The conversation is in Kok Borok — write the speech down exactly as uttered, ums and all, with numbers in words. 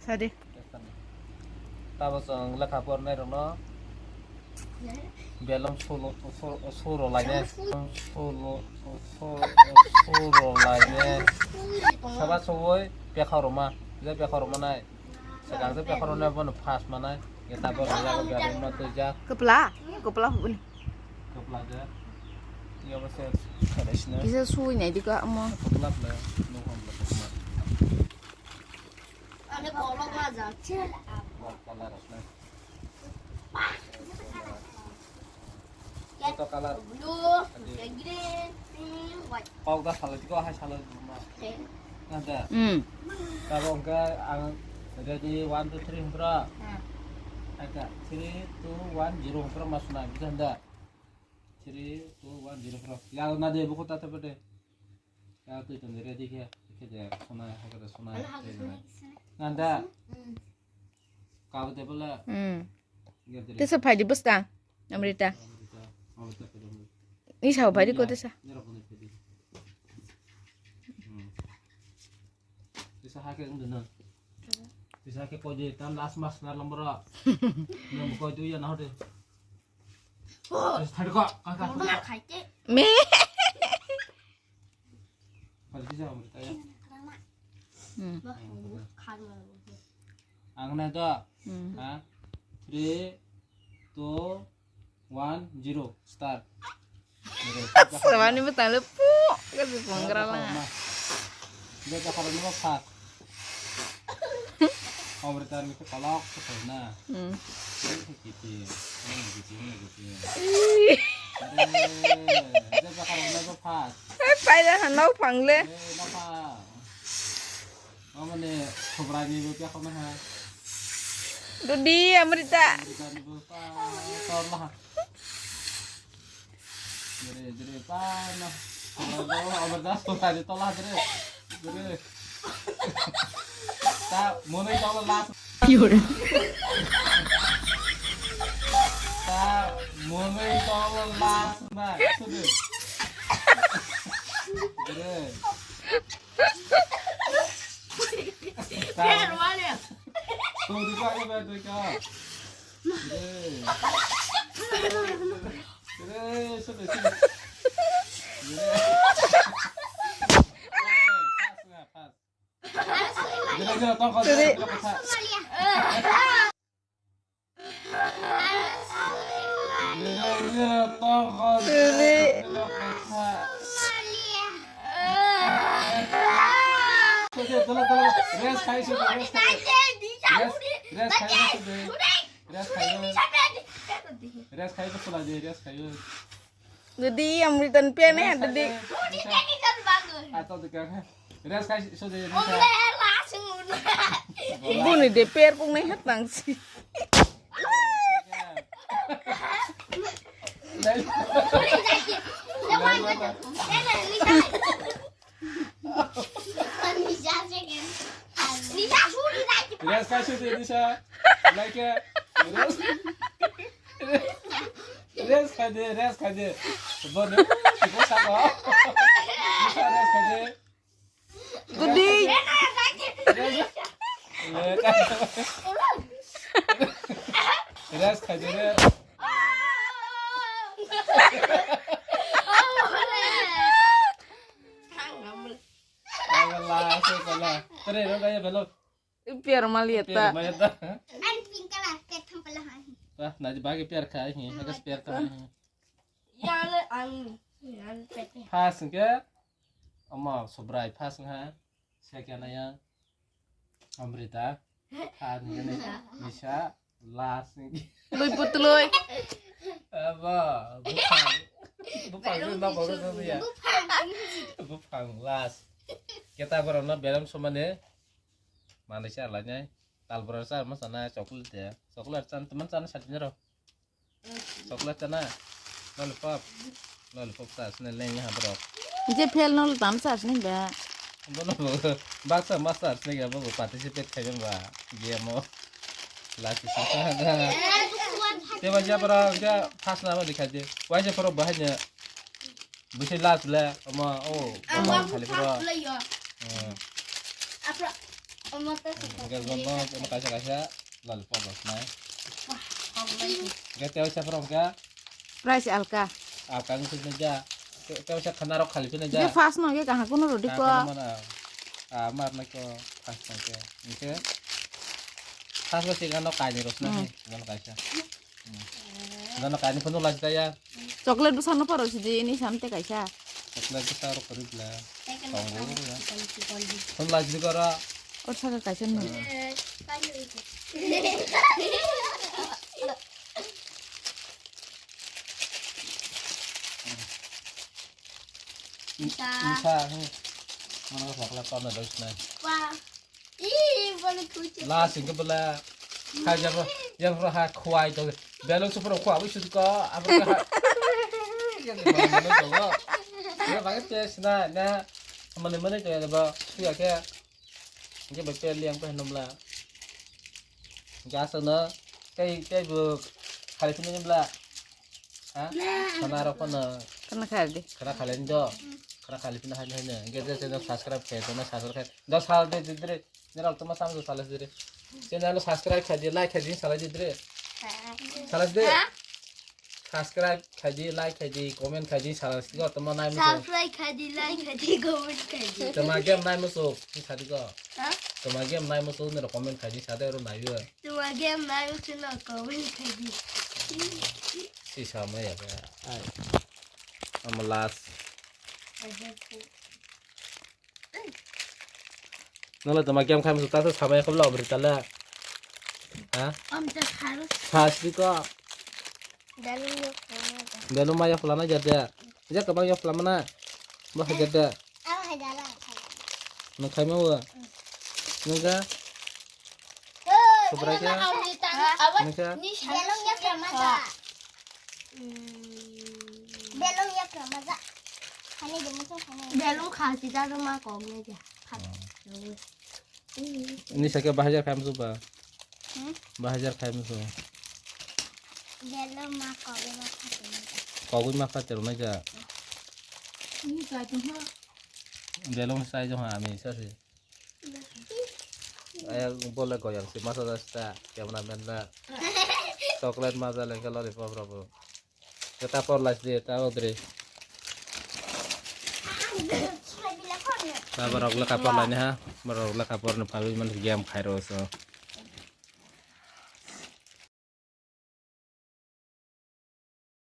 Sadi. Tabo chwng lekha pornai rokno belom sulo, su-, suro lainai. Sulo, su-, suro lainai. Saba suboi pekha roma, je pekha roma nai. Swkang je pekha roma nai bono first manai. Ye tabo rok jago belom no twijak. Kwpla? Kwpla hubuni. Kwpla je. Ye bo se kharai sina. Kisa sui nai dikha amo. Kwpla pla, no hom pla kwpla. Ani kolok ma jak. Color asna. Koto color? Blue, green, pink, white. Kok da salai, kok hai salai, ma. Okay. Nada. Hmm. Tabo hwnkhe ang ready, one, two, three hwnkhe. Hmm. Acha, three, two, one, zero hwnkhe ma suna, buji handa. Three, two, one, zero hwnkhe. Ya, nade, buku tata pede. Ya, twi tong ready khe, khe de, suna, hai khe de, suna, nanda. Hmm. Kabo de bole. Hmm. Tesa phaidi bwskang, Amrita. Ni sao phaidi ko tesa. Tesa hake ungde na. Tesa hake ko de tam last mas na lambara. Nam ko du ya na hode. Tesa thadi ko, ka ka. Me. Phaidi tesa Amrita ya. Hmm. Ang na to. Hmm. Ha? Three, two, one, zero, start. Sawani bwtang le pu, kasi panggra la. Dia tak kalau ni pas. Amrita ni ke kolok tu na. Hmm. Gitu. Gitu, gitu. Ih. Dia tak kalau ni pas. Eh, pai dah, nau pang le. Eh, napa? Amane, Sobrani bo pia khona ha. Dudi, Amrita. Amrita ni bo pa, tor la ha. Jere, jere, pa na. Sobrani, Amrita, Sobrani tola jere. Jere. Ta, monoi tola last. Fiore. Ta, monoi tola last na. Sudah. Jere. Rest khai, rest khai. Rest khai, rest khai. Rest khai. Rest khai, rest khai. Dudi, Amritan pianai ha, dudi. Ato dikha. Rest khai, so de, rest khai. Buni de per kung nai hat nang si. Rest khai, so de, Nisha. Like, rest. Rest khai de, rest khai de. Bo ne, bo sabo. Nisha, rest khai de. Dudi. Rest khai de re. Wala, se wala. Tere ro gaya belo. Piar maliya ta. Piar maliya ta. Ang pink color, pet thang pala hai. Wah, naji bagi piar khai hi, hagas piar khai hi. Yang le ang, yang pet. Pas ke. Ama Sobrai pas ha. Second ya. Amrita. Third ni Nisha. Last ni. Lui putului. Abo, buphang. Buphang ni ma boro ya. Buphang last. Kita borok no beram somane. Manui sa lainai. Tal bora sa ma sana chocolate ya. Chocolate chan teman sana sa dinero. Chocolate chana. Lollipop. Lollipop sa sini leng ha borok. Je fail no tam sa sini ba. Bono bo baksa master sini ga bo participate khai ba game o. Last is. Te waisa poro ke first na ma dikha de. Waisa poro bahai ne. Bisi last le ama o. Ama khali poro. Apra. Ama ta. Ke gondo ama kaisa kaisa lollipop rok nai. Ke te waisa poro ke. Price alka. Alka ni sini ja. Te waisa khana rok khali sini ja. First no ke kaha kuno rodi ko. Mana. Ah, mar na ko first na ke. Ke. First ba sing ano kaini rosna. Ano kaisa. Ano kaini phone lagi ya. Chocolate bwsa no paro sidi ni samte kaisa. Chocolate bwsa rok kori bla. Tongo ya. Phone lagi kora. Or saka kaisa no. Isa. Isa. Mana ko chocolate kona dos na. Wah. Ih, balik kucing. Last hingke bela. Hai jabo, jabo ha khwai to. Belong super khwa wi sut ko, abro ha. Ya ni bang mana to. Ya bang te sna na. Mana mana to ya ba. Suya ke. Hingke ba pe liang pe nomla. Gas na. Tei tei bu khali sini bela. Ha? Khana rok phano. Khana khai di. Khana khali do. Khana khali phano hai hai ne. Ge je channel subscribe khai do na subscribe khai. Do sal de de de. Nero tuma sam do sal de. Channel subscribe khai di, like khai di, sal de de. Sal de. Subscribe khai di, like khai di, comment khai di, sal de tuma nai mo. Subscribe khai di, like khai di, comment khai di. Tuma game nai mo so. Ni sadi ko. Ha? Tuma game nai mo so nero comment khai di, sade ro nai yo. Tuma game nai mo so no comment khai di. Si sama ya ba. Ai. Ama last. Nala tama game khaim suta sa sama ya kabla obri tala. Ha? Am ta kharo. Sa si ko. Dalu yo kharo. Dalu ma ya fulana jada. Ja kabang ya fulamana. Ba jada. Aw hai dala. Nang khaima wa. Nang ga. Subrai khe? Nokha? Belong ya kama da. Belong ya kama da. Hani de mucho hani. Belong khasi da ma kok ne ja. Ni sakhe bahajar khaim suba. Hmm? Bahajar khaim su. Belong ma kok ma khasi. Kogwi ma khatir nai ja. Ni kai tu ha. Belong sai jo ha ami sasi. Ay, bole goyang si masa dasta, cameraman na. Chocolate maja lengke lollipop rabo. Kita por last day, ta odre. Ta borok le kapor lani ha, borok le kapor no phawi man game khai ro so.